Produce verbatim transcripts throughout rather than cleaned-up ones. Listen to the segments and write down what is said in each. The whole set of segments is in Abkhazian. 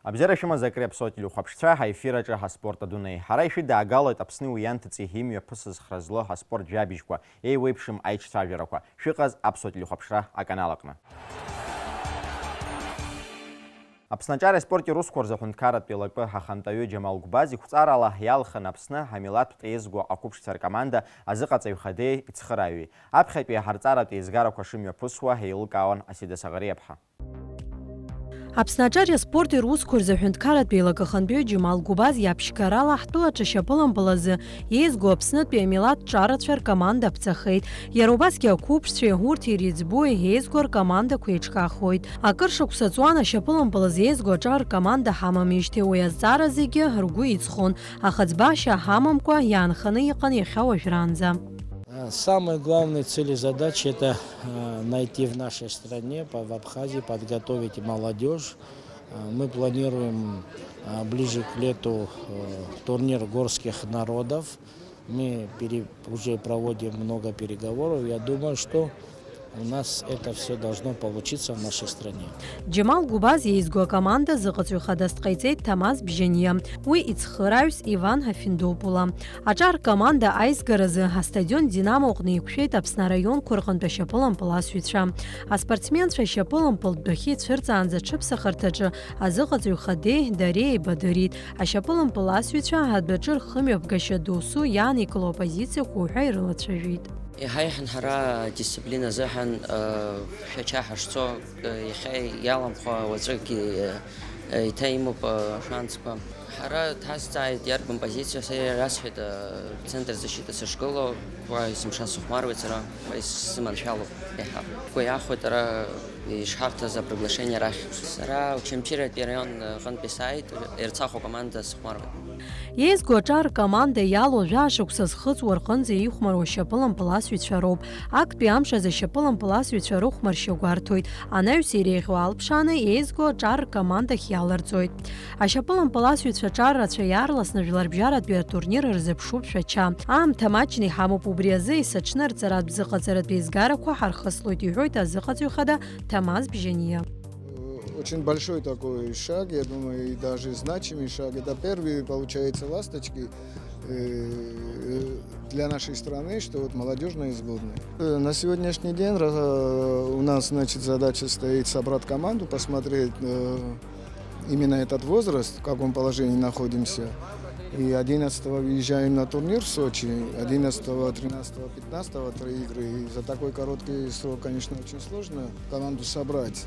Абзиара шәымаз, акри аԥсуа телехәаԥшцәа, ҳаефир аҿы ҳаспорт адунеи. Ҳара ишәыдаагалоит Аԥсни уи ианҭыҵи имҩаԥысыз хра злоу ҳаспорт жәабжьқәа, еиуеиԥшым аиҿцәажәарақәа. Шәыҟаз аԥсуа телехәаԥшра аканал аҟны. Аԥсны аҿари аспорти русқәа рзы аҳәынҭқарратә еилакы ахантәаҩы Џьамал Гәбаз иқәҵарала иалхын Аԥсны амилаҭтә еизго ақәыԥшцәа ркоманда азыҟаҵаҩ хадеи ицхырааҩи. Аԥхьатәи аҳарҵаратә еизгарақәа шымҩаԥысуа еилылкаауан Асида Саӷариаԥҳа. Аԥсны аҿари аспорти русқәа рзы аҳәынҭқарратә еилакы ахантәаҩы Џьамал Гәбаз иаԥшьгарала ҳтәылаҿы ашьапылампыл азы еизго Аԥснытәи амилаҭ ҿарацәа ркоманда ԥҵахеит. Иара убасгьы ақәыԥшцәеи урҭ иреиҵбуи еизго ркомандақәа еиҿкаахоит. Акыр шықәса ҵуан ашьапылампыл азы еизго аҿар ркоманда ҳамамижьҭеи, уи азҵаара зегьы ргәы иҵхон, аха ӡбашьа ҳамамкәа иаанханы иҟан иахьа уажәраанӡа. Самые главные цели и задачи — это, э, найти в нашей стране, по-, в Абхазии, подготовить молодёжь. Э, мы планируем, э, ближе к лету, э, турнир горских народов. Мы пере-, уже проводим много переговоров. Я думаю, что у нас это всё должно получиться в нашей стране. Џьамал Гәбаз еизго акоманда зыҟаҵаҩ хадас дҟаиҵеит Ҭамаз Бжьаниа, уи ицхырааҩс Иван Ҳафиндопула. Аҿар ркоманда аизгаразы астадион Динамо аҟны еиқәшәеит Аԥсны араионқәа рҟынтә ашьапылампыласҩцәа. Аспортсменцәа ашьапылампылтә дәахьы ицәырҵаанӡа аҽыԥсахырҭаҿы азыҟаҵаҩ хадеи дареи еибадырит. Ашьапылампыласҩцәа адәаҿы рхымҩаԥгашьа досу иааникыло апозициақәа уҳәа ирылацәажәеит. Еиҳа иҳан ҳара адисциплина азыҳәан, э, Шәача ҳашцо, э, иахьа иаламхәа уаҵәыгьы, э, еиҭа имоуп, э, ашанцқәа. Ҳара дҳазҵааит иарбан позициа, сара ирасҳәеит, э, центр защиты сышгылоу, уа есымша сыхәмаруеит сара, уа исзыманшәалоуп еиҳа. Сгәы иахәоит ара ишҳарҭаз априглашение арахь. Сара Очамчыратәи араион аҟынтәи сааит, Ерцахә акоманда сыхәмаруеит. Еизго аҿар ркоманда иалоу жәаа шықәса зхыҵуа рҟынӡа ихәмаруа ашьапылампыласҩцәа роуп. Актәи амш азы ашьапылампыласҩцәа рыхәмаршьа гәарҭоит, анаҩс иреиӷьу алԥшааны еизго аҿар ркомандахь иаларҵоит. Ашьапылампыласҩцәа аҿар рацәа иаарласны жәларбжьаратәи атурнир рзыԥшуп Шәача. Аамҭа маҷны иҳамоуп, убри азы есыҽны арҵаратә зыҟаҵаратә еизгарақәа ҳархыслоит, иҳәоит азыҟаҵаҩ хада Ҭамаз Бжьаниа. Очень большой такой шаг, я думаю, и даже значимый шаг. Это первые, получается, ласточки, э, для нашей страны, что вот молодёжная сборная. Э, на сегодняшний день ра-, у нас, значит, задача стоит собрать команду, посмотреть, э, именно этот возраст, в каком положении находимся. И одиннадцатого выезжаем на турнир в Сочи, одиннадцатого, тринадцатого, пятнадцатого три игры. И за такой короткий срок, конечно, очень сложно команду собрать.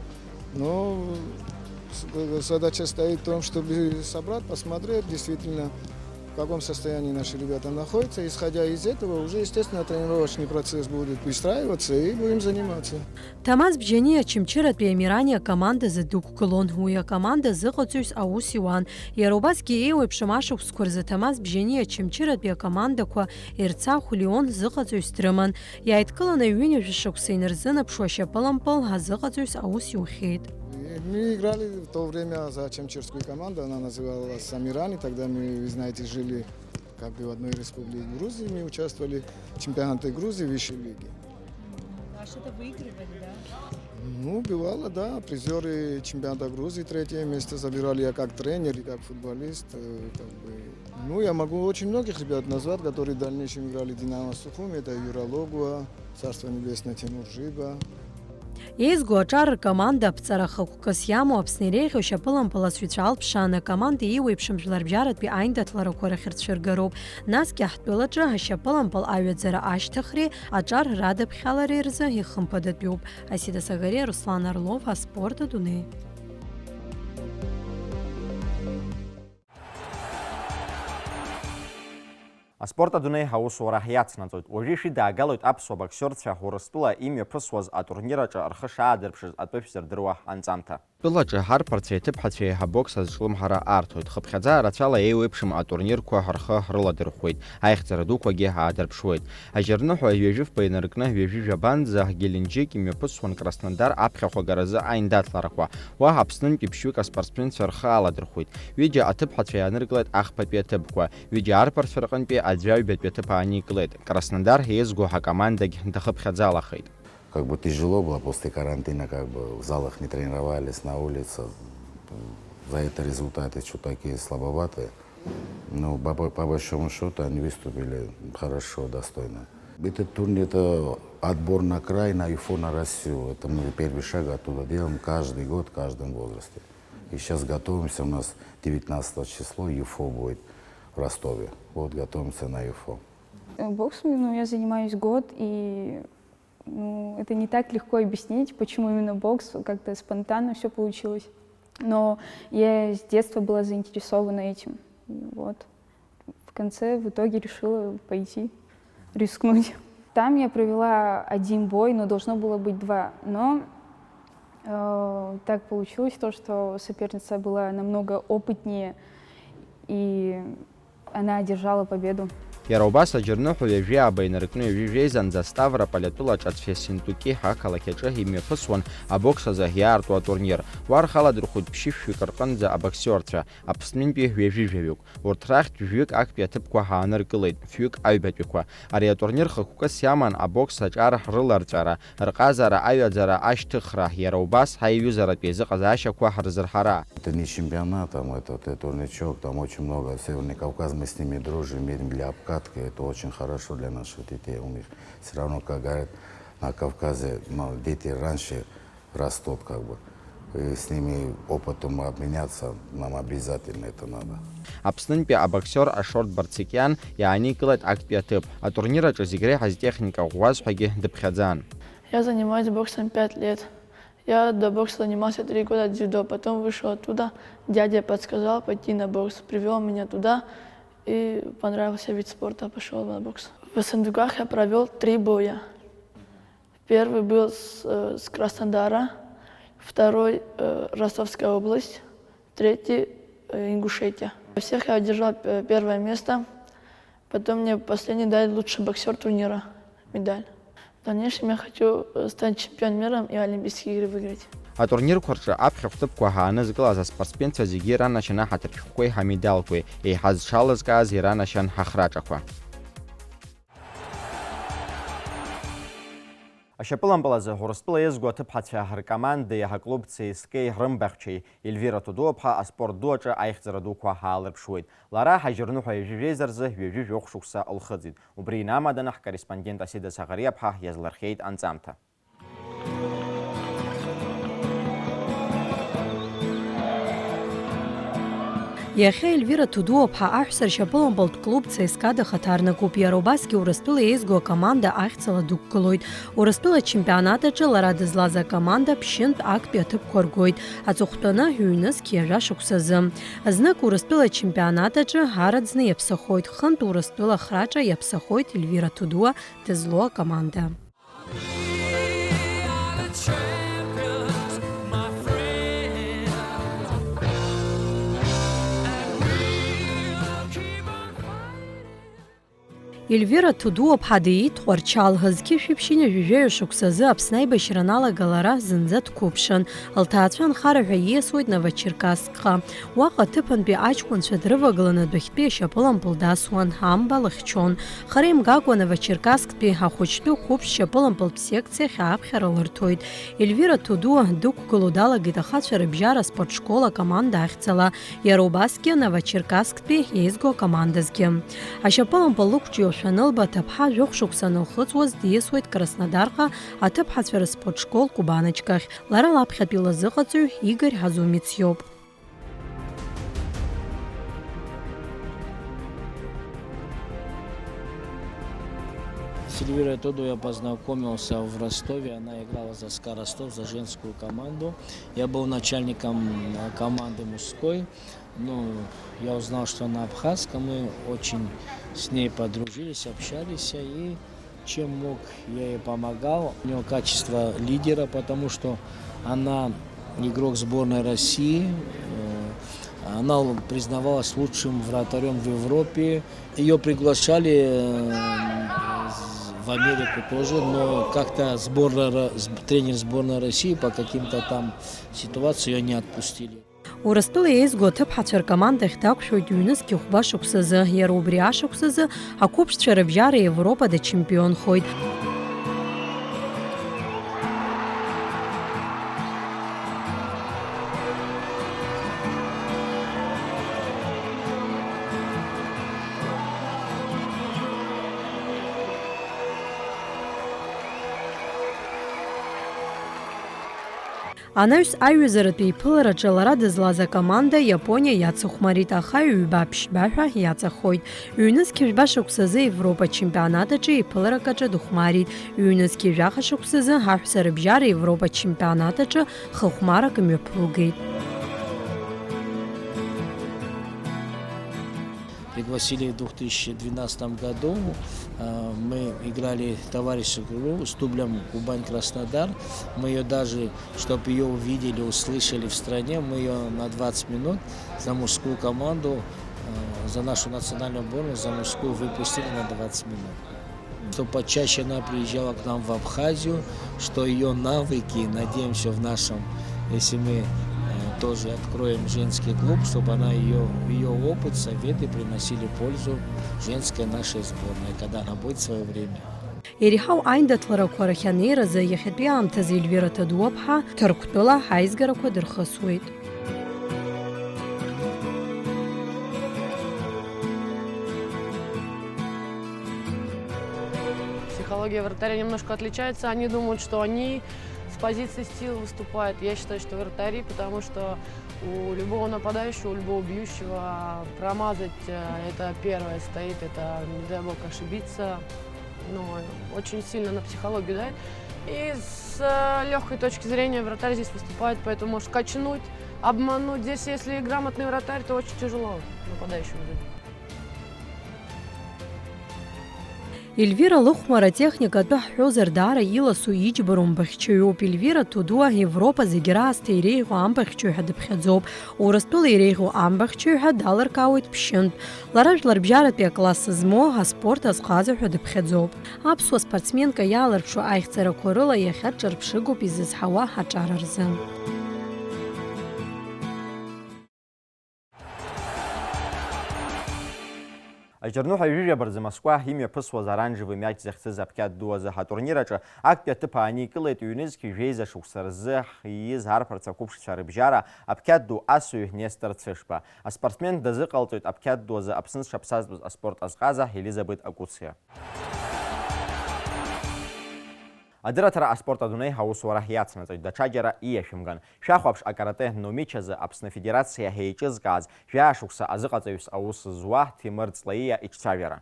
Но с-, задача стоит в том, чтобы собрать, посмотреть действительно, в каком состоянии наши ребята находятся. Исходя из этого, уже, естественно, тренировочный процесс будет выстраиваться, и будем заниматься. Ҭамаз Бжьаниа Очамчыратәи Амирани акомандазы дықәгылон. Уи акоманда зыҟаҵаҩс аус иуан. Иара убасгьы еиуеиԥшым ашықәсқәа рзы Ҭамаз Бжьаниа Очамчыратәи акомандақәа Ерцахә, Леон зыҟаҵаҩс дрыман. Иааидкыланы ҩынҩажәа шықәса инарзынаԥшуа ашьапылампыл азыҟаҵаҩс аус иухьеит. Мы играли в то время за Очамчырскую команду, она называлась Амирани, тогда мы, вы знаете, жили как бы в одной республике Грузии, мы участвовали в чемпионате Грузии высшей лиги. А что-то выигрывали, да? Ну, бывало, да. Призёры чемпионата Грузии третье место забирали, я как тренер и как футболист, э, как бы. Ну, я могу очень многих ребят назвать, которые в дальнейшем играли в «Динамо Сухуми», это Юра Логуа, Царство Небесное, Тимур Жиба. Еизго аҿар ркоманда аԥҵара хықәкыс иамоу Аԥсны иреиӷьу ашьапылампыласҩцәа алԥшааны акоманда иеиуеиԥшым жәларбжьаратәи аиндаҭларақәа рахь рцәыргароуп. Насгьы ҳтәылаҿы ашьапылампыл аҩаӡара ашьҭыхреи аҿар радаԥхьалареи рзы ихымԥадатәуп. Асида Сагариа, Руслан Орлов, Аспорт адунеи. Аспорт адунеи аусура иацнаҵоит. Уажәы ишәыдаагалоит аԥсуа боксиорцәа Урыстәыла имҩаԥысуаз атурнир аҿы рхы шаадырԥшыз атәы шәзырдыруа анҵамҭа. Тәылаҿы ҳарԥарцәеи аҭыԥҳацәеи абокс азҿлымҳара арҭоит. Хыԥхьаӡа рацәала еиуеиԥшым атурнирқәа рхы рыладырхәуеит, аихьӡара дуқәагьы аадырԥшуеит. Ажьырныҳәа ҩажәи фба инаркны ҩажәи жәабанӡа Геленџьик имҩаԥысуан Краснодар аԥхьахә агаразы аиндаҭларақәа. Уа Аԥснынтәи ԥшьҩык аспортсменцәа рхы аладырхәит. Ҩыџьа аҭыԥҳацәа иааныркылеит ахԥатәи аҭыԥқәа, ҩыџьа арԥарцәа рҟынтәи аӡәы аҩбатәи аҭыԥ ааникылеит. Краснодар еизго ҳакомандагь дахыԥхьаӡалахеит. Как бы тяжело было после карантина, как бы в залах не тренировались, на улице. За это результаты чуть такие слабоватые. Но по, по большому счету они выступили хорошо, достойно. Этот турнир — это отбор на край, на ЮФО, на Россию. Это мы первый шаг оттуда делаем каждый год, в каждом возрасте. И сейчас готовимся, у нас девятнадцатого число ЮФО будет в Ростове. Вот готовимся на ЮФО. Э, боксом, ну, я занимаюсь год, и, ну, это не так легко объяснить, почему именно бокс, как-то спонтанно всё получилось. Но я с детства была заинтересована этим. И вот в конце, в итоге решила пойти, рискнуть. Там я провела один бой, но должно было быть два. Но, э, так получилось то, что соперница была намного опытнее, и она одержала победу. Иара убас аџьарныҳәа ҩажәи ааба инаркны ҩажәи жәеизанӡа Ставрополь атәылаҿ Ацәессентуки ҳақалақь аҿы имҩаԥысуан абокс азы иаарту атурнир. Уа рхаладырхәит ԥшьышәҩык рҟынӡа абоксиорцәа, Аԥснынтәи ҩажәи жәаҩык. Урҭ рахьтә жәҩык актәи аҭыԥқәа ҳааныркылеит, фҩык аҩбатәиқәа. Ари атурнир хықәкыс иаман абокс аҿар рыларҵәара, рҟазара, аҩаӡара ашьҭыхра, иара убас ҳаиҩызаратә еизыҟазаашьақәа ҳрызырҳара. Это не чемпионат, там, это, это турничок, там очень много, Северный Кавказ, мы с ними дружим, едем для обкатки, это очень хорошо для наших детей, у них всё равно, как говорят, на Кавказе, ну, дети раньше растут, как бы. И с ними опытом обменяться, нам обязательно это надо. Аԥснынтәи абоксиор Ашот Барцикиан иааникылеит актәи аҭыԥ. Атурнир аҿы зегь реиҳа зтехника ӷәӷәаз ҳәагьы дыԥхьаӡан. Я занимаюсь боксом пять лет. Я до бокса занимался три года дзюдо, потом вышел оттуда. Дядя подсказал пойти на бокс, привёл меня туда, и понравился вид спорта, пошёл на бокс. В Сандугах я провёл три боя. Первый был с, э, с Краснодара, второй, э, Ростовская область, третий, э, Ингушетия. Во всех я одержал, э, первое место. Потом мне последний дали лучший боксёр турнира медаль. В дальнейшем я хочу, э, стать чемпион мира и Олимпийские игры выиграть. Атурнирқәа рҿы аԥхьахә ҭыԥқәа ҳаанызкылаз аспортсменцәа зегьы иранашьан аҳаҭыршәҟәқәеи ҳамедалқәеи, еиҳа зҽалазкааз иранашьан ҳахраҿақәа. Ашьапылампыл азы Урыстәыла еизго аҭыԥҳацәа ркомандеи аклуб Цеискеи рымбаҳәчеи Ельвира Тудуаԥҳа аспорт ду аҿы аихьӡара дуқәа аалырԥшуеит. Лара ҳажьырныҳәа ҩажәи жәеиза рзы ҩажәи жәохә шықәса лхыҵит. Убри инамаданы ҳкорреспондент Асида Саӷариаԥҳа иазлырхиеит анҵамҭа. Иахьа Ельвира Тудуаԥҳа аҳәса ршьапылампылтә клуб Цеиска дахаҭарнакуп. Иара убасгьы Урыстәыла еизго акоманда ахьӡала дықәгылоит. Урыстәыла ачемпионат аҿы лара дызлаз акоманда ԥшьынтә актәи аҭыԥқәа ргоит. Аҵыхәтәаны ҩнызқь ҩажәа шықәсазы. Знык Урыстәыла ачемпионат аҿы араӡны иаԥсахоит, хынтә Урыстәыла ахраҿа иаԥсахоит Ельвира Тудуа дызлоу акоманда. Ельвира Тудуаԥҳа диит Тҟәарчал, зқьышәи ԥшьынҩажәи жәаҩа шықәсазы Аԥсны аибашьра аналагалара зынӡа дқәыԥшын. Лҭаацәа анхара ҳәа ииасуеит Новочеркасск. Уаҟа аҭыԥантәи аҷкәынцәа дрывагыланы адәахьтәи ашьапылампыл дасуан, амба лыхьчон. Хара имгакәа Новочеркасктәи ахәыҷтәы қәыԥш шьапылампылтә секциахь ааԥхьара лырҭоит. Ельвира Тудуа дықәгыло далагеит ахацәа рыбжьара аспортшкол акоманда ахьӡала, иара убасгьы Новочеркасктәи еизго акомандазгьы. Ашьапылампыл лықәҿиоушәа анылба, аҭыԥҳа жәохә шықәса анылхыҵуаз диасуеит Краснодарҟа аҭыԥҳацәа рыспортшкол Кубаночкахь. Лара лаԥхьатәи лазыҟаҵаҩ Игорь Ҳазумец иоуп. С Эльвирой Тодо я познакомился в Ростове. Она играла за СКА Ростов, за женскую команду. Я был начальником, э, команды мужской. Ну, я узнал, что она абхазка. Мы очень с ней подружились, общались. И чем мог, я ей помогал. У нее качество лидера, потому что она игрок сборной России. Э, она признавалась лучшим вратарем в Европе. Ее приглашали, э, в Америку тоже, но как-то сборная Ро-, с-, тренер сборной России по каким-то там ситуациям ее не отпустили. Урыстәыла еизго аҭыԥҳацәа ркомандахь дақәшәоит ҩнызқь хәба шықәсазы, иара убри ашықәсазы ақәыԥшцәа рыбжьара Европа дачемпионхоит. Анаҩс аиҩызаратә еиԥылараҿы лара дызлаз акоманда Иапониа иацыхәмарит, аха ҩба ԥшьба ҳәа иаҵахоит. Ҩнызқь жәба шықәсазы Европа чемпионат аҿы еиԥыларак аҿы дыхәмарит. Ҩнызқь жәаха шықәсазы аҳәса рыбжьара Европа чемпионат аҿы хыхәмарак мҩаԥылгеит. Пригласили в двух тысячи двенадцатом году. Э, мы играли товарищескую игру с дублем Кубань-Краснодар. Мы ее даже, чтоб ее увидели, услышали в стране, мы ее на двадцать минут за мужскую команду, э, за нашу национальную сборную, за мужскую выпустили на двадцать минут. Что почаще она приезжала к нам в Абхазию, что её навыки, надеемся, в нашем, если мы, э, тоже откроем женский клуб, чтобы она её, её опыт, советы приносили пользу женской нашей сборной, когда она будет в своё время. Ериҳау аиндаҭларақәа рахь анеиразы иахьатәи аамҭазы Ельвира Ҭадуаԥҳа Ҭырқәтәыла аизгарақәа дырхысуеит. Психология вратаря немножко отличается. Они думают, что они с позиции силы выступают. Я считаю, что вратари, потому что у любого нападающего, у любого бьющего промазать, э, это первое стоит, это не дай бог ошибиться. Ну, очень сильно на психологию давит. И с, э, лёгкой точки зрения вратарь здесь выступает, поэтому может качнуть, обмануть. Здесь, если грамотный вратарь, то очень тяжело нападающему забить. Ельвира лыхәмара атехникатәы ҳҳәозар, даара иласу иџьбароу амбахьчаҩуп. Ельвира Ҭадуа Европа зегь раасҭа иреиӷьу амбахьчаҩ ҳәа дыԥхьаӡоуп. Урыстәыла иреиӷьу амбахьчаҩ ҳәа далыркаауеит ԥшьынтә. Лара жәларбжьаратәи акласс змоу аспорт азҟаза ҳәа дыԥхьаӡоуп. Аԥсуа спортсменка иаалырԥшуа аихьӡарақәа рыла иахьа ҿырԥшыгоуп изызҳауа аҿар рзы. Аџьарныҳәа ҩажәи жәаба рзы Москва имҩаԥысуаз оранжевый мяч захьӡыз аԥқьа ду азы ҳатурнир аҿы актәи аҭыԥ ааникылеит ҩнызқь жәеиза шықәса рзы ииз арԥарцәа қәыԥшцәа рыбжьара аԥқьа ду асыҩ Нестор Цышба. Аспортсмен дазыҟалҵоит аԥқьа ду азы Аԥсны зҽаԥсазтәыз аспорт азҟаза Елизабет Акуциа. Адырраҭара аспорт адунеи аусура иацнаҵоит, даҽаџьара ииашәымган. Шәахәаԥш, акарате Номич азы Аԥсны Афедерациа еиҿызкааз жәаа шықәса азыҟаҵаҩыс аус зуа Ҭемыр Ҵлаиа иҿцәажәара.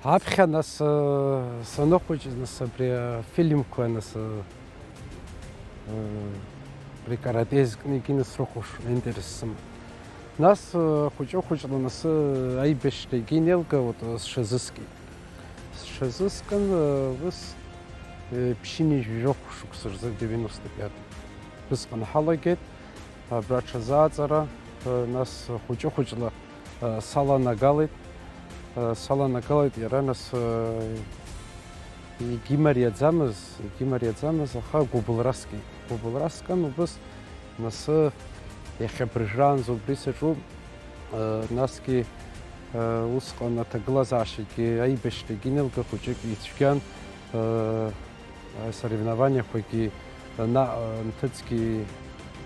Аԥхьа нас, э, саныхәыҷыз, нас абри афильмқәа, нас, э, э, абри карате зкны егьины срыхәаԥш, аинтерес сыман. Нас, э, хәыҷы-хәыҷла, нас, э, аибашьра егьинеилга, вот, э, сҽазыскит. Сҽазыскын, э, ус, э, ԥшьынҩажәи жәохә шықәса рзы, девяносто пятый. Усҟан ҳалагеит абра аҽазааӡара, э, нас хәыҷы-хәыҷла, э, саланагалеит, э, саланагалеит иара, нас, э, егьимариаӡамыз, егьимариаӡамыз, аха гәыбылра скит. Гәыбылра скын убыс, нас, э, иахьа абыржәраанӡа убри саҿуп, э, насгьы, э, усҟан аҭагылазаашьагьы аибашьрагьы инеилга хәыҷык ицәгьан, э, Асоревнованиақәагьы ана-, анҭыҵгьы,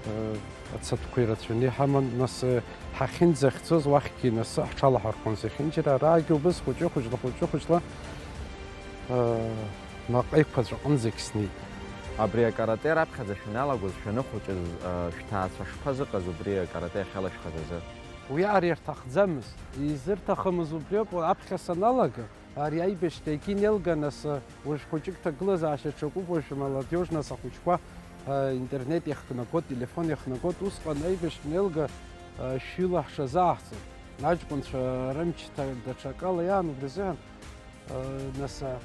э, ацатәқәа ирацәаны иҳаман, нас, э, ҳахьынӡахьцоз уахьгьы нас ҳҽалаҳархәон зехьынџьара, араагьы убыс хәыҷы-хәыҷла, хәыҷы-хәыҷла, э, наҟ еиқәаҵәа аҟынӡагь снеит. Абри акарате раԥхьаӡа шәаналагоз, шәаныхәыҷыз, э, шәҭаацәа шԥазыҟаз убри акарате ахьалашәхаз азы? Уи ар ирҭахӡамызт, изырҭахымыз убриоуп, аԥхьа саналага, Ари аибашьра егьынеилга, нас, уажә хәыҷык ҭагылазаашьа ҽакуп, уажә молодежь, нас, ахәыҷқәа, э, интернет иахнагоит, телефон иахнагоит, усҟан аибашьра анеилга, э, шәҩыла ҳшазааҳҵо, аҷкәынцәа рымч ҭа-, даҽакала иаан, убри азыҳәан, э, нас, э,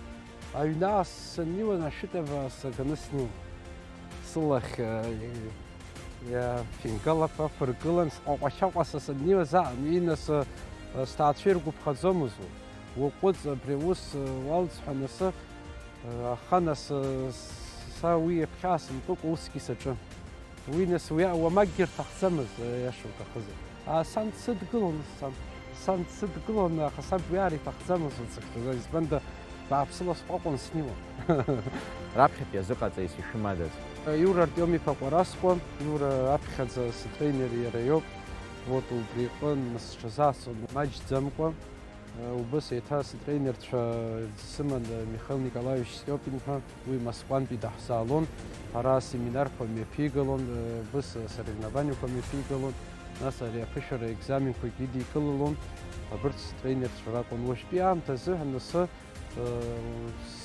аҩны аасыс саннеиуа, ашәытәаҩ саганы снеиуан. Сылахь, э, Иа, фингалақәа ықәыргылан, сҟәаҟәа-шьаҟәа са саннеиуаз аан, уи нас, э, сҭаацәа иргәаԥхаӡомызт. Уаҟәыҵ, абри аус, э, уалҵ ҳәа нас, э, аха нас, э, с-, са уи иаԥхьа сымкыкәа усгьы саҿын. Уи нас уи уамакгьы рҭахӡамызт, э, иаша уҭахызар. А, сан дсыдгылон, сан, сан дсыдгылон, аха саб уи ар иҭахӡамызт уцыхьӡаз, избанда бааԥсыла сҟәаҟәан снеиуан. Раԥхьатәи азыҟаҵаҩыс ишәымадаз? Иура Артиом-иԥа Ҟәарасҟәа, Иура аԥхьаӡа сытренер иара иоуп. Вот убри иҟны сҽазаасҵон маҷӡамкәа. Убыс еиҭа сытренерцәа сыман Михаил Николаевич Стиопин ҳәа, уи Москвантәи даҳзаалон, ара семинарқәа мҩаԥигалон, убыс соревнованиақәа мҩаԥигалон, нас ари аԥышәара екзаменқәагьы идикылалон, абырҭ сытренерцәа ракәын. Уажәтәи аамҭазы ҳәа нас,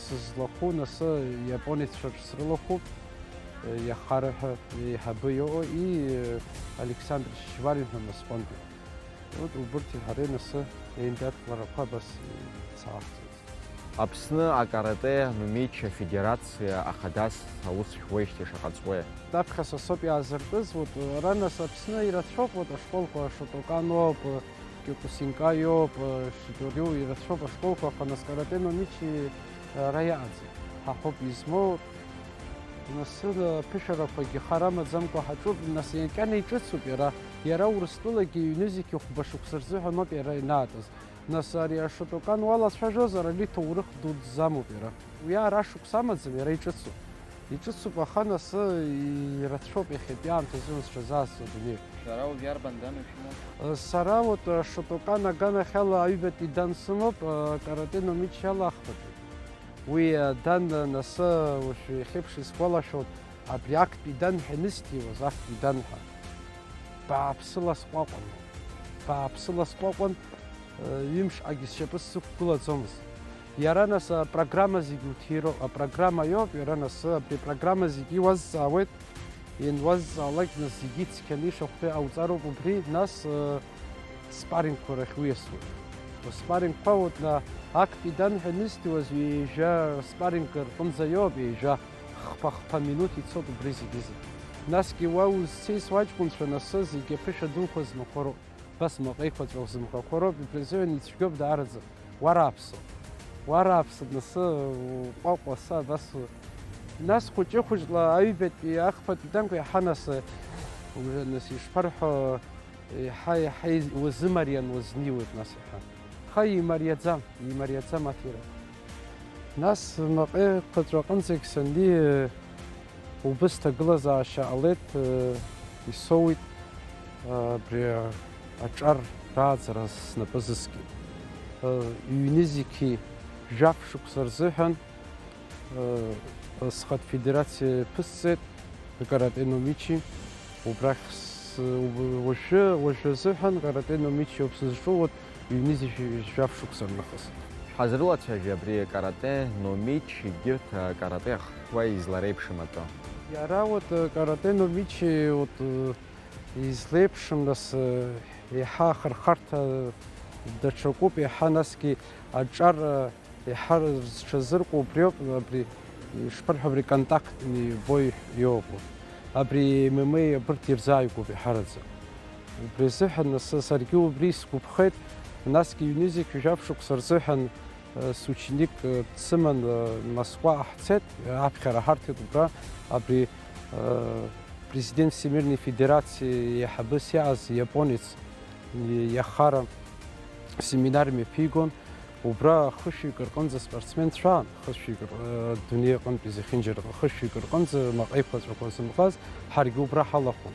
сызлахәу, нас иапонеццәа срылахәуп, иахара ҳәа еиҳабы иоуа, и Александр Шьварин ҳәа Москвантәи. Вот убырҭ иҳареи нас еиндаҭларақәа абас цаахҵоит. Аԥсны акарате номичи афедерациа ахадас аус шәуеижьҭеи шаҟа ҵуеи? Аԥхьа са соуп иаазыртыз, вот, ара нас Аԥсны ирацәоуп, вот, ашколқәа, Шотокан ауп, Киокусинкай ауп, Шиториу ирацәоуп ашколқәа, аха нас карате номичи ара иаҟаӡам. Ҳа ҳоуп измоу, нас аԥышәарақәагьы хар амаӡамкәа ҳаҿуп, нас ианкьана иҿыцуп иара, иара Урыстәылагьы ҩнызқь хәба шықәса рзыҳәаноуп иара ианаатыз. Нас ари ашотокан уалацәажәозар, ари ҭоурых дуӡӡамоуп иара. Уи ара шықәса амаӡам, иара иҿыцуп. Иҿыцуп, аха нас ирацәоуп иахьатәи аамҭазы ус сҽазаазҵо адунеи. Шәара уажә иарбан дан ушәымоу? Сара вот ашотокан аганахьала аҩбатәи дан сымоуп, карате номичиала ахԥатәи. Уи дан нас уажә иахьеиԥш исгәалашәоит, абри актәи дан ҳәа инысҭиуаз, актәи дан ҳәа. Бааԥсыла сҟәаҟәан. Бааԥсыла сҟәаҟәан, ҩымшҟагьы сшьапы сзықәгылаӡомызт. Иара нас апрограмма зегьы уҭироуп, апрограмма иоуп, иара нас абри апрограмма зегьы иуазҵаауеит, иануазҵаалак нас зегьы ицқьаны ишахәҭоу иҟауҵароуп убри, нас, э, спаррингқәа рахь уиасуеит. Спаррингқәа вот на актәи дан ҳәа инысҭиуаз ҩажәа спарринг рҟынӡа иоуп, ҩажәа хԥа-хԥа минуҭ ицоит убри зегьы-зегьы. Насгьы уа узцеи суаҷкәынцәа, нас зегьы аԥышәа дуқәа змақәа роуп. Абас маҟа еиқәаҵәа узымхақәа роуп, ибырзыҳәан ицәгьоуп даараӡа. Уарааԥсоуп. Уарааԥсоуп, нас, уҟәаҟәаса, абас у-, нас хәыҷы-хәыҷла аҩбатәи ахԥатәи танкқәа иаҳа нас, уажәы нас ишԥарҳәо, иаҳа, иаҳа из-, уазымариан, уазнеиуеит нас иаҳа. Аха имариаӡам, имариаӡам аҭира. Нас маҟа еиқәаҵәа аҟынӡагь саннеи, убыс ҭагылазаашьа ҟалеит, исоуит, абри аҿар рааӡара снапы азыскит. Ҩнызқьи жәаф шықәса рзыҳәан схатә федерациа ԥысҵеит, карате номичи. Убрахь с-, уажәы, уажәы азыҳәан карате номичи ауп сызҿу, вот, ҩнызқьи жәаф шықәса рнахыс. Шәҳазрылацәажәеи абри карате номичи егьырҭ акарате ахқәа излареиԥшым атәы? Иара, вот, карате номичи, вот, излеиԥшым, нас, еиҳа ахырхарҭа даҽакуп, еиҳа насгьы аҿар еиҳа зҽазыркуа убриоуп, абри, ишԥарҳәо, абри контактный бой иоуп. Абри М М А абырҭ ирзааигәоуп еиҳараӡак. Убри азыҳәан са-, саргьы убри сгәаԥхеит, насгьы ҩнызқь жәаф шықәса рзыҳәан, э, сученик, э, дсыман, э, Москваҟа ҳцеит, аԥхьара ҳарҭеит убра, абри, э, президент Всемирной Федерациа еиҳабыс иааз иапонец, иахара семинар мҩаԥигон. Убра хышәҩык рҟынӡа спортсменцәа, хышәҩык р-, адунеи аҟынтәи зехьынџьара хышәҩык рҟынӡа маҟа еиқәаҵәақәа зымҟаз, ҳаргьы убра ҳалахәын.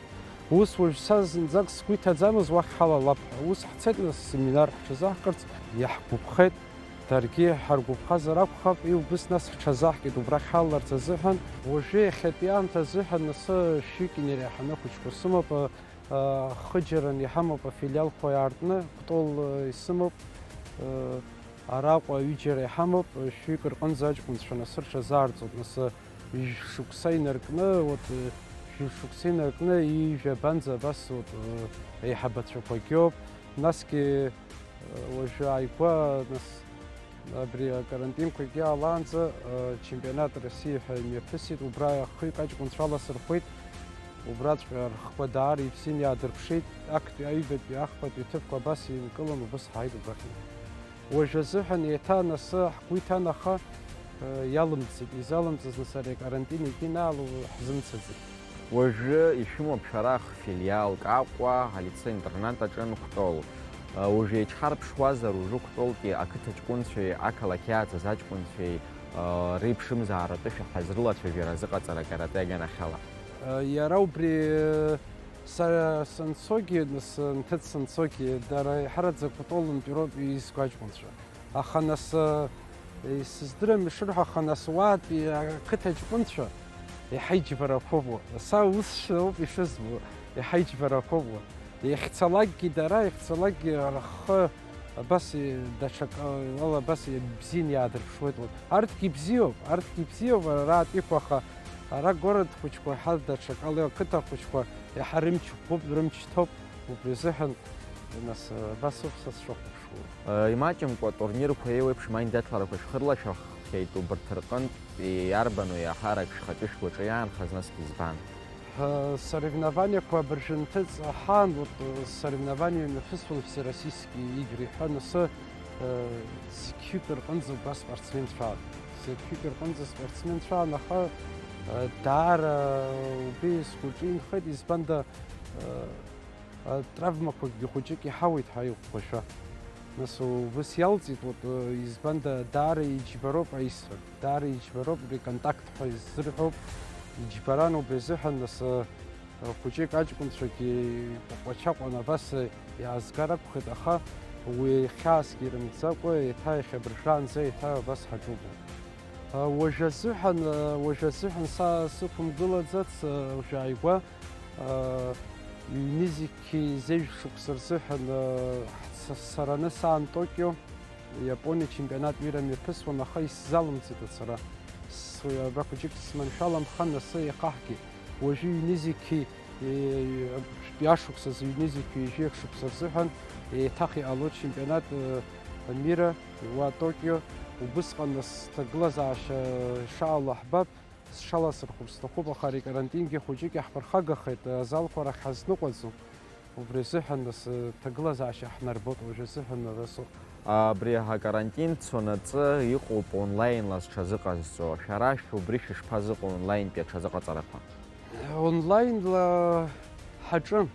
Ус уажә са зынӡак сгәы иҭаӡамыз уахь ҳалалап ҳәа. Ус ҳцеит, нас, семинар ҳҽазаҳкырц, иаҳгәаԥхеит. Даргьы ҳаргәаԥхазар акәхап, иубыс нас ҳҽазаҳкит убрахь ҳалаларц азыҳәан. Уажәы иахьатәи аамҭа азыҳәан асы шәҩык инеиреиҳаны ахәыҷқәа сымоуп, а, хыџьаран иҳамоуп афилиалқәа иаартны, Кәтол, а, исымоуп, а, Араҟа ҩыџьара иҳамоуп, шәҩык рҟынӡа аҷкәынцәа нас рҽазаарҵоит, нас, шықәса инаркны, вот, шықәса инаркны ҩажәа банӡа абас, вот, еиҳабацәақәагьоуп. Насгьы, уажәы ааигәа, нас, абри акарантинқәагьы аалаанӡа, чемпионат России ҳәа имҩаԥысит, убра хҩык аҷкәынцәа аласырхәит, убраҵәҟьа рхқәа даара ибзианы иаадырԥшит, актәи аҩбатәи ахԥатәи ҭыԥқәа абас инкылан, убас ҳааит убрахь. Уажә азыҳәан еиҭа анасы ҳгәы иҭан, аха, э, иалымҵит, изалымҵыз нас ари акарантин егьинаало ҳзымцаӡеит. Уажәы ишәымоуп шәара ҳфилиалк Аҟәа алицеи-интернат аҿы Кәтол. Э, уажәы еиҿҳарԥшуазар, уажәы Кәтолтәи ақыҭа ҷкәынцәеи ақалақь иааӡаз аҷкәынцәеи, э, реиԥшымзааратәы шәаҳазрылацәажәара азыҟаҵара акарате аганахьала? Э, иара убри, э, Са санцогьы, нас, нҭыҵ санцогьы, дара еиҳараӡак Кәтолынтәи роуп изқәа аҷкәынцәа. Аха нас, исыздырам ишырҳәо, аха нас уаатәи ақыҭа ҷкәынцәа еиҳа иџьбарақәоуп уа. Са усшәа ауп ишызбо, еиҳа иџьбарақәоуп уа. Иахьцалакгьы дара, иахьцалакгьы рхы Абас и-, даҽакала абас ибзианы иаадырԥшуеит урҭ. Арҭгьы бзиоуп, арҭгьы бзиоуп, аратәиқәа, аха ара город хәыҷқәа ҳәа даҽакала, ақыҭа хәыҷқәа иаҳа рымч ӷәӷәоуп, рымч ҭоуп, убри азыҳәан, нас, абас ауп са сшахәаԥшуа. Э, имаҷымкәа атурнирқәа еиуеиԥшым аиндаҭларақәа шәхырлашәахахьеит, убарҭ рҟынтә иарбану еиҳарак шәхаҿы шәгәаҿы иаанхаз, насгьы избан? Ҳа, соревнованиақәа абыржәы нҭыҵ аҳаан, урҭ, соревнование имҩаԥысуан Всероссийские игры ҳәа, нас, э, зқьҩык рҟынӡа убас спортсменцәа аан. Зқьҩык рҟынӡа спортсменцәа аан, аха, э, даара убри сгәаҿы инхеит, избанда, э, Атравмақәакгьы хәыҷык иҳауеит ҳәа иӷәӷәашәа. Нас убас иалҵит, вот, избанда, даара иџьбароуп аисра, даара иџьбароуп, ари контакт ҳәа иззырҳәоуп, иџьбаран убри азыҳәан, нас, хәыҷык аҷкәынцәагьы Кәаҟәачаҟәан абас иаазгар акәхеит, аха уи хьаасгьы ирымҵакәа, еиҭа иахьабыржәаанӡа еиҭа абас ҳаҿуп. Уажә азыҳәан, уажә азыҳәан са сықәымгылаӡац, уажә ааигәа. Ҩнызқьи зежә шықәса рзыҳәан, ҳцараны саан Токио, Иапониа чемпионат мира мҩаԥысуан, аха исзалымҵит ацара. С-, абра хәыҷык сманшәаламхан, асы иахаҳгеит. Уажәы ҩнызқьи, ашықәсазы ҩнызқьи ҩажәи шықәса рзыҳәан еиҭах иҟалоит чемпионат, э, мира уа Токио. Убысҟан ас ҭагылазаашьа шаало ҳбап. Сҽаласырхәыр сҭахуп, аха ари карантингьы хәыҷык иаҳԥырхагахеит, азалқәа рахь ҳазныҟәаӡом. Убри азыҳәан нас, ҭагылазаашьа ҳнарбоит, уажә азыҳәан ара сыҟоуп. Абри акарантин цонаҵы иҟоуп онлаинла зҽазыҟазҵо. Шәара шәубри шәышԥазыҟоу онлаинтәи аҽазыҟаҵарақәа? Онлаинла ҳаҿын.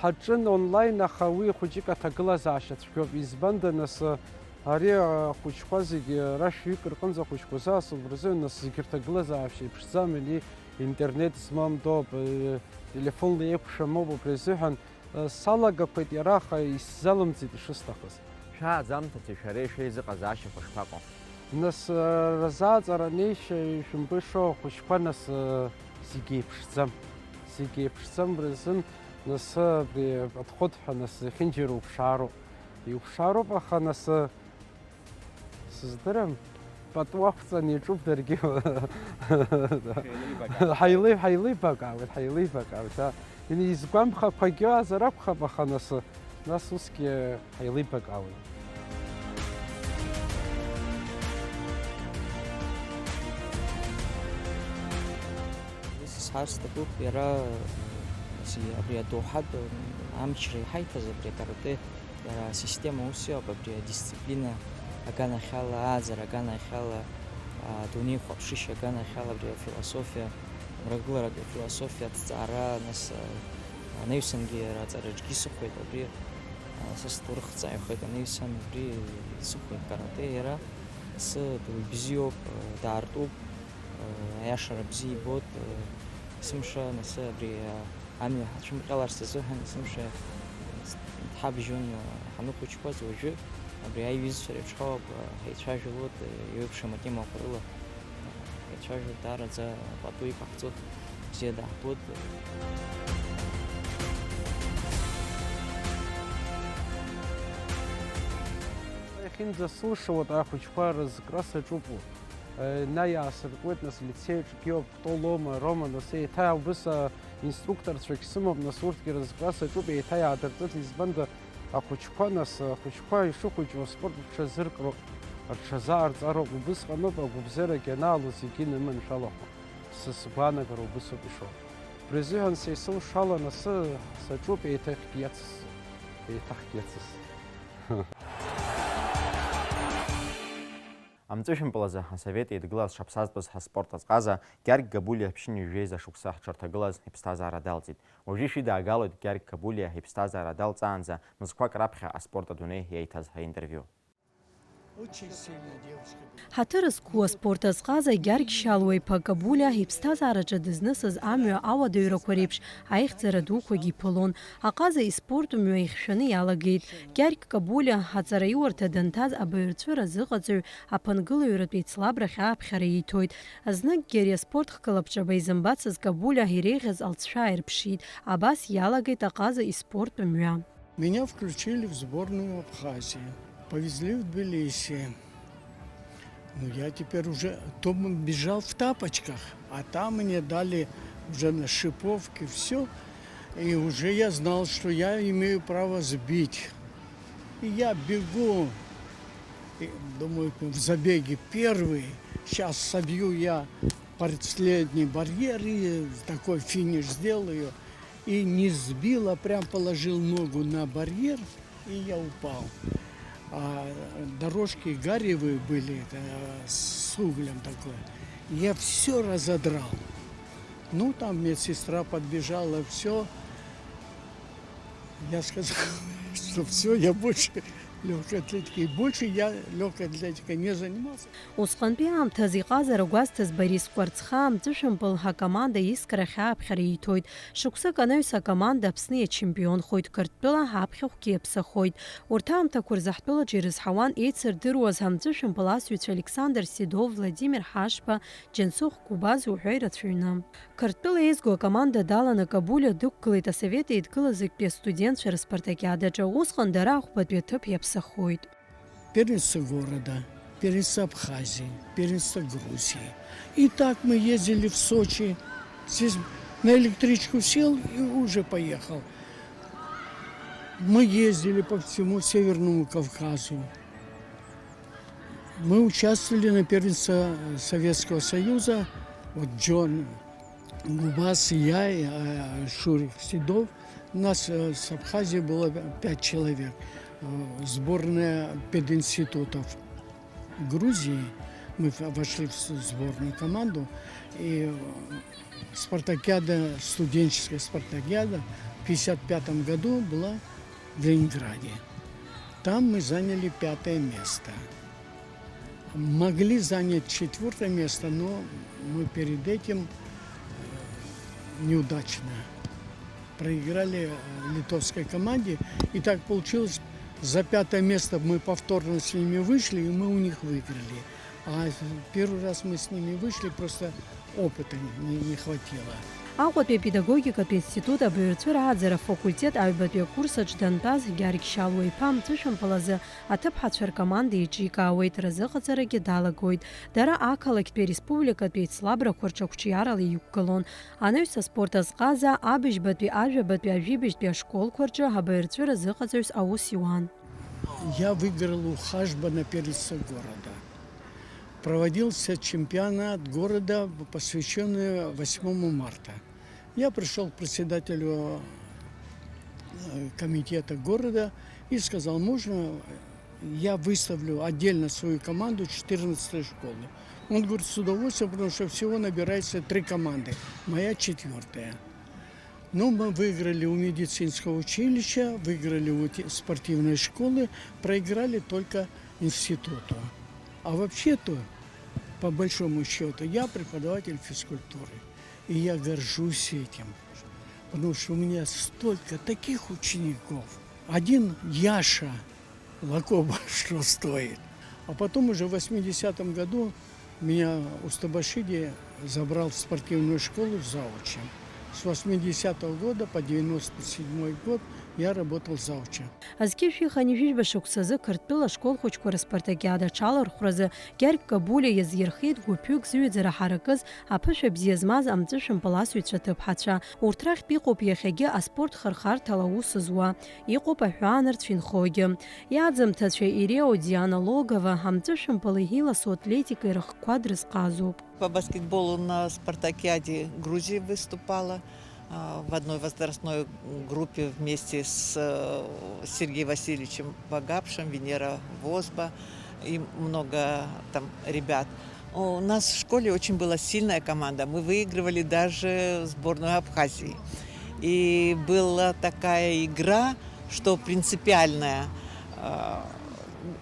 Ҳаҿын онлайн, аха уи хәыҷык аҭагылазаашьа цәгьоуп. Избанда, нас, ари ахәыҷқәа зегьы, ара шәҩык рҟынӡа ахәыҷқәа заасоуп рзы, нас, зегьы рҭагылазаашьа еиԥшӡам, ани интернет змам доуп, э, телефонла еиқәшәамоуп, убри азыҳәан, э, салагақәеит иара, аха исзалымҵит ишысҭахыз. Шәааӡамҭацәеи шәареи шәеизыҟазаашьақәа шԥаҟоу? Нас, э, разааҵара анеишьа, ишәымбышо ахәыҷқәа, нас, э, зегьы еиԥшӡам. Зегьы еиԥшӡам рзын, нас, э, абри аподход ҳәа, нас, зехьынџьара уԥшаароуп. Иуԥшаароуп, аха, нас, э, сыздырам, пату ақәҵаны иаҿуп даргьы. Ҳаилеибакаауеит. Ҳаилеи-, ҳаилеибакаауеит, ҳаилеибакаауеит, а. Изгәамԥхақәагьы азар акәхап, аха нас, нас усгьы ҳаилибакаауеит. Уи сызҳәар сҭахуп, иара, си-, абри адоуҳатә амчра иҳаиҭаз абри акарате, иара асистема ус иоуп, абри адисциплина аганахьала, ааӡара аганахьала, адунеихәаԥшышьа аганахьала, абри афилософиа, мрагыларатә афилософиа аҭҵаара, нас, а, анаҩсангьы иара аҵараҿгьы исыхәеит, абри, а, са сҭоурыхҭҵааҩхеит анаҩсан, убри исыхәеит карате, иара асы дуаҩ бзиоуп, а, даартуп, а, аиашара бзиа ибоит, а, есымша, нас, абри, а, Амҩа ҳацәымҟьаларц азыҳәан есымша дҳабжьон ҳаныхәыҷқәаз, уажәы абри аиҩызцәа реиԥш ҳауп, ҳаицәажәалоит, еиуеиԥшым атемақәа рыла ҳаицәажәоит, даараӡа пату иқәаҳҵоит, бзиа даҳбоит. Зынӡа сылшауеит ахәыҷқәа рызкра саҿуп. Ы, наиаасыркуеит, нас, лицеиаҿгьы иоуп, Птолома, Рома, нас, еиҭа убыс, а, инструкторцәагь сымоуп, нас, урҭгьы рызкра саҿуп, еиҭа иаадыртит, избанда, ахәыҷқәа, нас, ахәыҷқәа ишыхәыҷу аспорт рҽазыркроуп, рҽазаарҵароуп, убысҟаноуп агәыбзиарагь анаало зегьы иныманшәалахо. Са сгәаанагара убысоуп ишоу. Убри азыҳәан са исылшалан асы саҿуп еиҭахгьы иацыз, еиҭахгьы иацыз. Амҵәышәымпыл азы Асовет Еидгыла зҽаԥсазтәыз ҳаспорт азҟаза Гьаргь Габулиа ԥшьынҩажәеиза шықәса ҳҽырҭагылаз иԥсҭазаара далҵит. Уажәы ишәидаагалоит Гьаргь Габулиа иԥсҭазаара далҵаанӡа мызқәак раԥхьа аспорт адунеи иаиҭаз аинтервиу. Очень сильная девушка была. Ҳаҭыр зқәу аспорт азҟаза Гьаргь Шьалуа-иԥа Габулиа иԥсҭазаараҿы дызнысыз амҩа ауадаҩрақәа реиԥш аихьӡара дуқәагьы иԥылон. Аҟаза испорт мҩа ихьшәаны иалагеит. Гьаргь Габулиа аҵараиурҭа данҭаз абаҩрцәыра азыҟаҵаҩ аԥынгылаҩратә еицлабрахь ааԥхьара ииҭоит. Зныкгьы ари аспорт хкы лабҿаба изымбацыз Габулиа иреиӷьыз алҵшәа ааирԥшит. Абас иалагеит Аҟаза испорт мҩа. Меня включили в сборную Абхазии. Повезли в Тбилиси. Ну, я теперь уже, то м-, бежал в тапочках, а там мне дали уже на шиповке всё. И уже я знал, что я имею право сбить. И я бегу, и думаю, в забеге первый, щас собью я последний барьер и такой финиш сделаю. И не сбил, а прям положил ногу на барьер, и я упал. А дорожки гаревые были, э, с углем такой. Я всё разодрал. Ну, там медсестра подбежала, всё. Я сказал, что всё, я больше лёгкой атлетикой. И больше я лёгкой атлетикой не занимался. Усҟантәи аамҭазы иҟазара гәазҭаз Борис Кәарцхаа амҵәышәымпыл акоманда Искра ахь ааԥхьара ииҭоит. Шықәсык анаҩс акоманда Аԥсны иачемпионхоит, Қырҭтәыла аԥхьахәгьы иаԥсахоит. Урҭ аамҭақәа рзы ҳтәылаҿы ирызҳауан еицырдыруаз амҵәышәымпыл асыҩцәа Александр Седов, Владимир Ҳашба, Џьансыхә Гәыбаз уҳәа ирацәаҩны. Қырҭтәыла еизго акоманда даланы Габулиа дықәгылеит Асовет Еидгылазтәи астудентцәа рыспартакиадаҿы, усҟан дара ахәбатәи аҭыԥ иаԥсахоит. Первенство города, первенство Абхазии, первенство Грузии. И так мы ездили в Сочи. Здесь на электричку сел и уже поехал. Мы ездили по всему Северному Кавказу. Мы участвовали на первенстве Советского Союза. Вот Джон Губас, я, э, Шурик Седов. У нас, э, с Абхазии было пять человек. Э, сборная пединститутов Грузии. Мы в-, вошли в с-, сборную команду. И, э, спартакиада, студенческая спартакиада в пятьдесят пятом году была в Ленинграде. Там мы заняли пятое место. Могли занять четвёртое место, но мы перед этим, э, неудачно проиграли, э, литовской команде. И так получилось, за пятое место мы повторно с ними вышли, и мы у них выиграли. А первый раз мы с ними вышли, просто опыта не, не хватило. Аҟәатәи апедагогикатә институт абаҩрцәыра ааӡара афакультет аҩбатәи акурс аҿы дантәаз Гьаргь Шьалуа-иԥа амҵәышәымпыл азы аҭыԥҳацәа ркоманда еиҿикаауеит, разыҟаҵарагьы далагоит. Дара ақалақьтәи ареспубликатәи еицлабрақәа рҿы ақәҿиарала иқәгылон. Анаҩс аспорт азҟаза, абыжьбатәи, ажәабатәи, ажәибжьтәи ашколқәа рҿы абаҩрцәыра азыҟаҵаҩс аус иуан. Я выиграл у Хашба на первенство города. Проводился чемпионат города, посвящённый восьмому марта. Я пришёл к председателю, э, комитета города и сказал: «Можно я выставлю отдельно свою команду четырнадцатой школы?» Он говорит: «С удовольствием, потому что всего набирается три команды, моя четвёртая». Ну, мы выиграли у медицинского училища, выиграли у те-, спортивной школы, проиграли только институту. А вообще-то, по большому счёту, я преподаватель физкультуры. И я горжусь этим, потому что у меня столько таких учеников. Один Яша Лакоба что стоит. А потом уже в восьмидесятом году меня Устабашиди забрал в спортивную школу завучем. С восьмидесятого года по девяносто седьмой год Я работал завучем. Зқьи жәшәи хынҩажәи жәаба шықәсазы Қырҭтәыла ашкол хәыҷқәа рыспартакиада аҽалархәразы Гьаргь Кабулиа иазирхиеит гәыԥҩык зыҩаӡара ҳаракыз, аԥышәа бзиа змаз амҵәышәымпыл асыҩцәа ҭыԥҳацәа. Урҭ рахьтә иҟоуп иахьагьы аспорт хырхарҭала аус зуа. Иҟоуп аҳәаанырцә инхогьы. Иаӡамҭацәа Ирео Диана Логова амҵәышәымпыли иласу атлетикеи рыхкқәа дрызҟазоуп. По баскетболу на спартакиаде Грузии выступала, а, в одной возрастной группе вместе с, э, Сергеем Васильевичем Вагапшем, Венера Возба и много там ребят. У нас в школе очень была сильная команда. Мы выигрывали даже сборную Абхазии. И была такая игра, что принципиальная. А,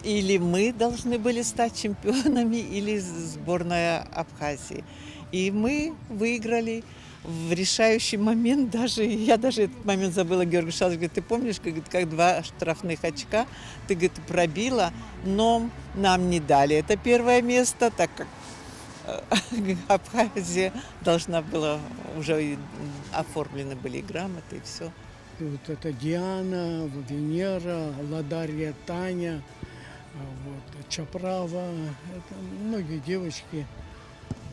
или мы должны были стать чемпионами, или сборная Абхазии. И мы выиграли в решающий момент, даже, я даже этот момент забыла, Георгий Шалович говорит: «Ты помнишь, как, как два штрафных очка, ты, говорит, пробила, но нам не дали это первое место, так как, э, Абхазия должна была, уже и оформлены были грамоты, и все». И вот это Диана, Венера, Ладарья Таня, а, вот, Чаправа, это многие девочки.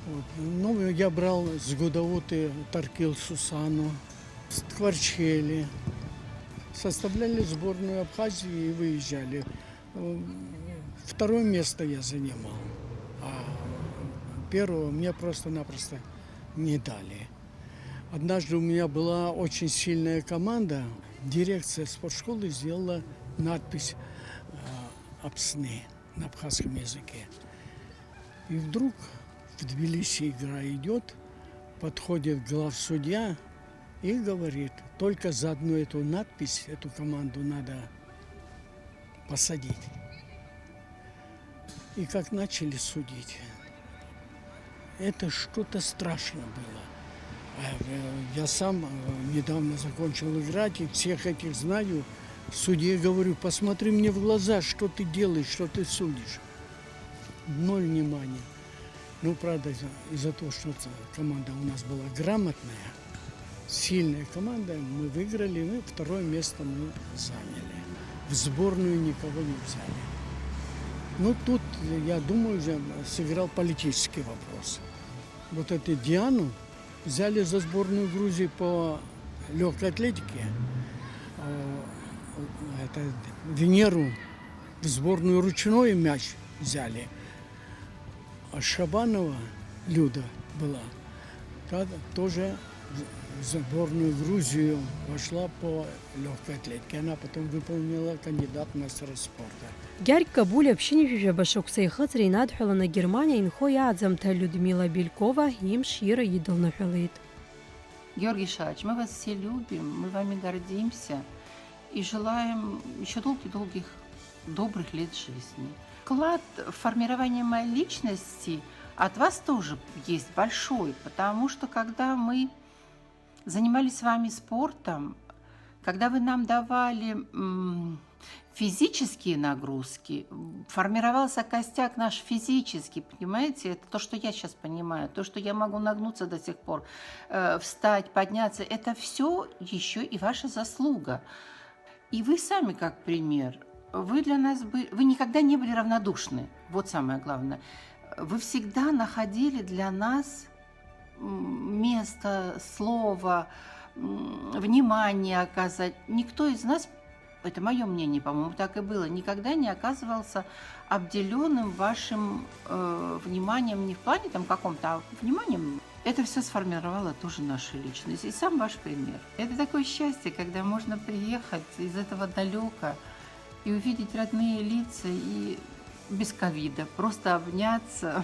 Вот. Ну, я брал с Гудауты Таркил Сусану, с Ткварчхели. Составляли сборную Абхазии и выезжали. М, Второе место я занимал, а первого мне просто-напросто не дали. Однажды у меня была очень сильная команда. Дирекция спортшколы сделала надпись, а, «Апсны» на абхазском языке. И вдруг в Тбилиси игра идет, подходит главсудья и говорит: «Только за одну эту надпись эту команду надо посадить». И как начали судить, это что-то страшное было. А, э, я сам, э, недавно закончил играть, и всех этих знаю. Судье говорю: «Посмотри мне в глаза, что ты делаешь, что ты судишь». Ноль внимания. Ну, правда, из-за, из-за того, что ц-, команда у нас была грамотная, сильная команда, мы выиграли, ну, второе место мы заняли. В сборную никого не взяли. Ну, тут, я думаю, же сыграл политический вопрос. Вот эту Диану взяли за сборную Грузии по легкой атлетике, а, это, Венеру в сборную ручной мяч взяли. А Шабанова Люда была, та тоже в сборную Грузию вошла по легкой атлетике. Она потом выполнила кандидат в мастера спорта. Гьаргь Кабулиа ԥшьынҩажәи жәаба шықәса ихыҵра инадҳәаланы Германиа инхо иааӡамҭа Людмила Белькова имш ира идылныҳәалеит. Георгий Шач, мы вас все любим, мы вами гордимся и желаем еще долгих-долгих добрых лет жизни. Вклад в формирование моей личности от вас тоже есть большой, потому что когда мы занимались с вами спортом, когда вы нам давали, м, физические нагрузки, м, формировался костяк наш физический, понимаете? Это то, что я сейчас понимаю, то, что я могу нагнуться до сих пор, э, встать, подняться, это все еще и ваша заслуга. И вы сами как пример. Вы для нас бы-, вы никогда не были равнодушны. Вот самое главное. Вы всегда находили для нас, м, место, слово, м, внимание оказать. Никто из нас, это мое мнение, по-моему, так и было, никогда не оказывался обделенным вашим, э, вниманием не в плане там каком-то, а вниманием. Это все сформировало тоже нашу личность. И сам ваш пример. Это такое счастье, когда можно приехать из этого далека и увидеть родные лица и без ковида, просто обняться.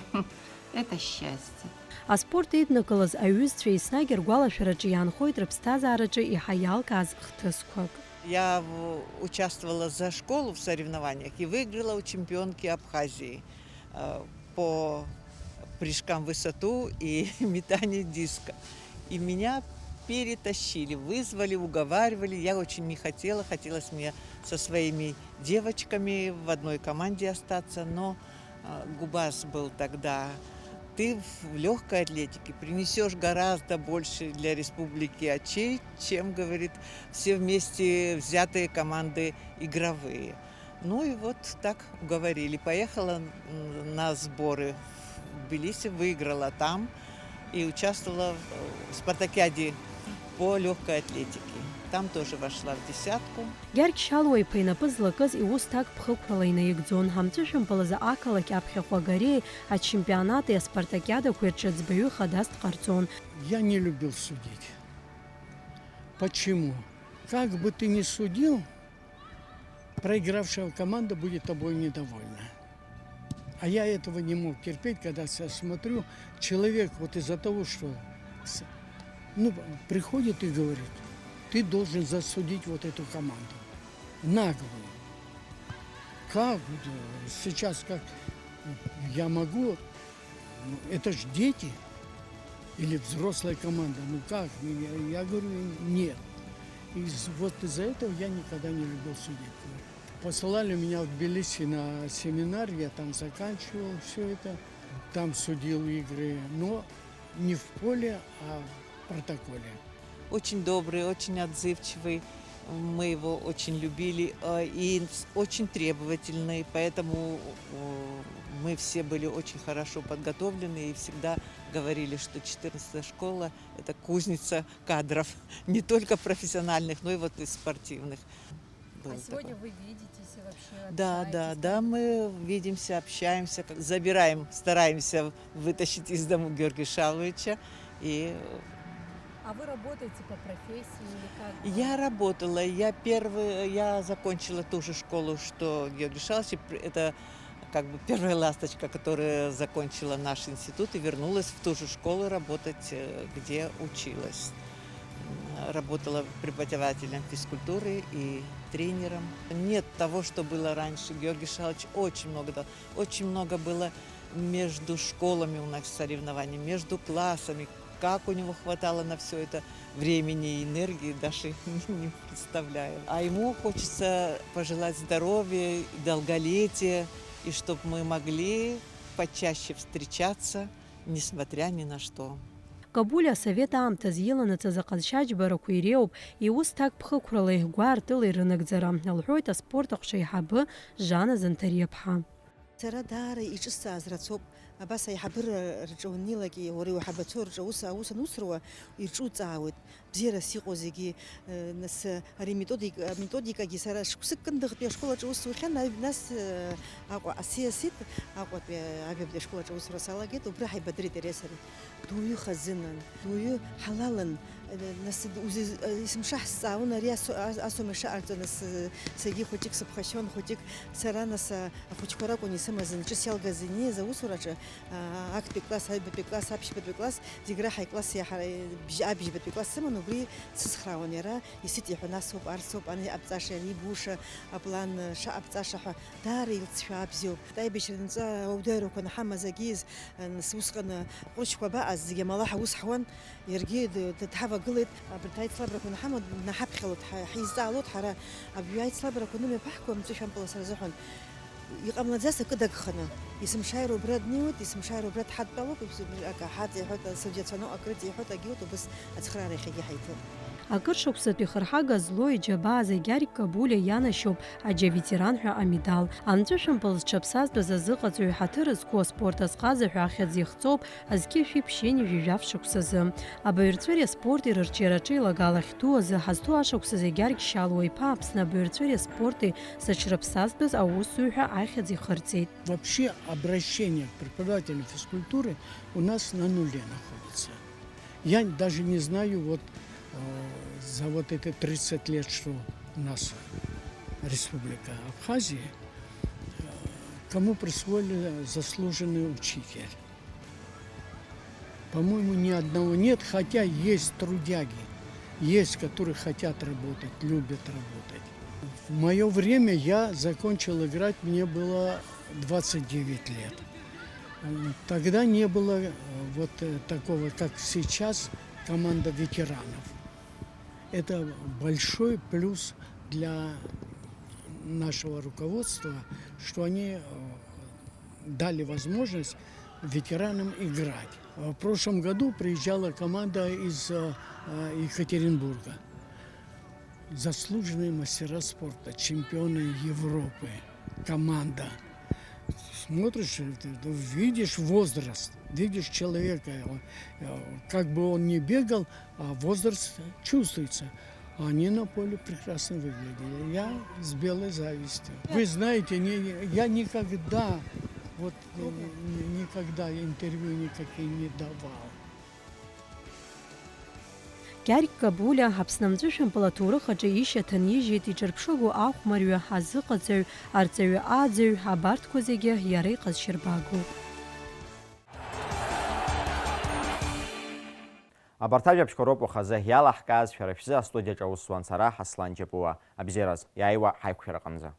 Это счастье. Аспорт еиднакылаз аҩызцәа еснагь ргәалашәараҿы иаанхоит рыԥсҭазаараҿы еиҳа иалкааз хҭысқәак. Я в- участвовала за школу в соревнованиях и выиграла у чемпионки Абхазии, э, по прыжкам в высоту и метанию диска. И меня перетащили, вызвали, уговаривали. Я очень не хотела, хотелось мне со своими девочками в одной команде остаться, но, э, Губас был тогда Ты в легкой атлетике принесешь гораздо больше для республики очей, чем, говорит, все вместе взятые команды игровые. Ну и вот так уговорили. Поехала на сборы в Тбилиси, выиграла там и участвовала в спартакиаде по легкой атлетике. Там тоже вошла в десятку. Гьаргь Шьалуа-иԥа инапы злакыз иус ҭакԥхықәрала инаигӡон. Амҵәышәымпыл азы ақалақь аԥхьахә агареи ачемпионати аспартакиадақәеи рҿы ӡбаҩы хадас дҟарҵон. Я не любил судить. Почему? Как бы ты ни судил, проигравшая команда будет тобой недовольна. А я этого не мог терпеть, когда я смотрю, человек вот из-за того, что с- ну, приходит и говорит, ты должен засудить вот эту команду. Наглую. Как вот, э, сейчас, как я могу, ну, это ж дети или взрослая команда, ну как, я, я говорю, нет. И вот из-за этого я никогда не любил судить. Посылали меня в Тбилиси на семинар, я там заканчивал все это, там судил игры, но не в поле, а в протоколе. Очень добрый, очень отзывчивый. Мы его очень любили, э, и очень требовательный, поэтому э, мы все были очень хорошо подготовлены и всегда говорили, что четырнадцатая школа — это кузница кадров, не только профессиональных, но и вот и спортивных. А сегодня вы видитесь и вообще Да, да, да, мы видимся, общаемся, забираем, стараемся вытащить из дому Георгия Шаловича. И... А вы работаете по профессии или как? Я работала, я первый, я закончила ту же школу, что Георгий Шалович, это как бы первая ласточка, которая закончила наш институт и вернулась в ту же школу работать, э, где училась. Работала преподавателем физкультуры и тренером. Нет того, что было раньше. Георгий Шалович очень много дал. Очень много было между школами у нас соревнований, между классами. Как у него хватало на все это времени и энергии, даже не представляю. А ему хочется пожелать здоровья, долголетия, и чтобы мы могли почаще встречаться, несмотря ни на что. Кобулиа асовет аамҭазы иланаҵаз аҟазшьа џьбарақәа иреиуоуп, иус ҭакԥхықәралеи гәаартылеи рынагӡара, лҳәоит аспорт аҟәша аиҳабы Жана Занҭариаԥҳа. Сара даара иҿысҵааз рацәоуп. Абас аиҳабыра рҿы уаннеилак, уара иуҳәабацәоу рҿы аус, аус ануцыруа, ирҿуҵаауеит. Бзиарас иҟоу зегьы, нас ари методик-, аметодикагьы сара шықәсык кындыӷтәи ашкол аҿы аус зухьан, нас Аҟәа асиасит, Аҟәатәи ажәабатәи ашкол аҿы аусура салагеит, убра ҳаибадырит иареи сареи. Дуаҩы хазынан, дуаҩы ҳалалын, нас исымшаҳзҵаауан ари асо-, асома ишаҟарҵо, нас саргьы хәыҷык сыԥхашьон, хәыҷык сара, нас ахәыҷқәа ракәын исымаз, ҿыц иалгаз инеиз аусураҿы, актәи класс, аҩбатәи класс, аԥшьбатәи класс, зегь раҳа икласс иаҳа-, бжь-, абжьбатәи класс сыман, убри дсыцхраауан иара, исыҵеиҳәон, асоуп, арсоуп, ани аԥҵаша, иара ибуша аплан, шаҟа аԥҵаша ҳәа, даара илҵшәа абзиоуп. Аибашьра нҵәа ауадаҩрақәа анҳамаз агьиз, нас усҟан ҟәрышьқәа абаҟаз, зегь амала ҳаус ҳуан, иаргьы д-, дыдҳавагылеит. Абарҭ аицлабрақәа анҳамоу днаҳаԥхьалоит, ҳа-, ҳизҵаалоит ҳара, абҩа аицлабрақәа анымҩаԥаҳго амҵәышә ампыл сразыҳәан. Иҟамлаӡац акы дагханы. Есымшааира убра днеиуеит, есымшааира убра дҳадтәалоуп, ак ҳаҵеиҳәоит, асабжьацәа ноу акрыҵеиҳәоит, агьоуит, убыс ацхыраара иахьагьы ҳаиҭеит. Акыр шықәсатәи ихырҳага злоу иџьабаа зегь Гьаргь Кобулиа ианашьоуп аџьаветеран ҳәа амедал. Амҵәышәымпыл зҽаԥсазтәыз азыҟаҵаҩ ҳаҭыр зқәу аспорт азҟаза ҳәа ахьӡ ихҵоуп, зқьи жәшәи ԥшьынҩажәи жәаф шықәсазы. Абаҩрҵәыреи аспорти рырҿиараҿы илагала хьҭу азы ҳазҭоу ашықәсазы Гьаргь Шьалуа-иԥа Аԥсны абаҩрҵәыреи аспорти зыҽрыԥсазтәыз аусзуҩ ҳәа ахьӡ ихырҵеит. Вообще обращение к преподавателям физкультуры у нас на нуле находится. Я даже не знаю, вот э, за вот эти тридцать лет, что у нас Республика Абхазия, э, кому присвоили заслуженный учитель. По-моему, ни одного нет, хотя есть трудяги, есть, которые хотят работать, любят работать. В мое время я закончил играть, мне было двадцать девять лет. М, Тогда не было э, вот э, такого, как сейчас, команда ветеранов. Это большой плюс для нашего руководства, что они э, дали возможность ветеранам играть. В прошлом году приезжала команда из э, э, Екатеринбурга. Заслуженные мастера спорта, чемпионы Европы, команда. Смотришь, э, ты видишь возраст, видишь человека, э, как бы он ни бегал, а возраст чувствуется. Они на поле прекрасно выглядели. Я с белой завистью. Вы знаете, не, я никогда, вот э, ни- никогда интервью никакие не давал. Гьаргь Кабулиа Аԥсны амҵәышәантәыла аҭоурых аҿы ишьаҭа нижьит, иҿырԥшыгоу ахәмарҩы, азыҟаҵаҩ, арҵаҩы ааӡаҩ, абарҭқәа зегьы иара иҟазшьарбагоуп. Абарҭ ажәабжьқәа роуп уахазы иалаҳкааз шәара шәзы астудиаҿы аус зуан сара, Ҳаслан Џьапуа. Абзиараз, иааиуа ҳаиқәшәараҟынӡа.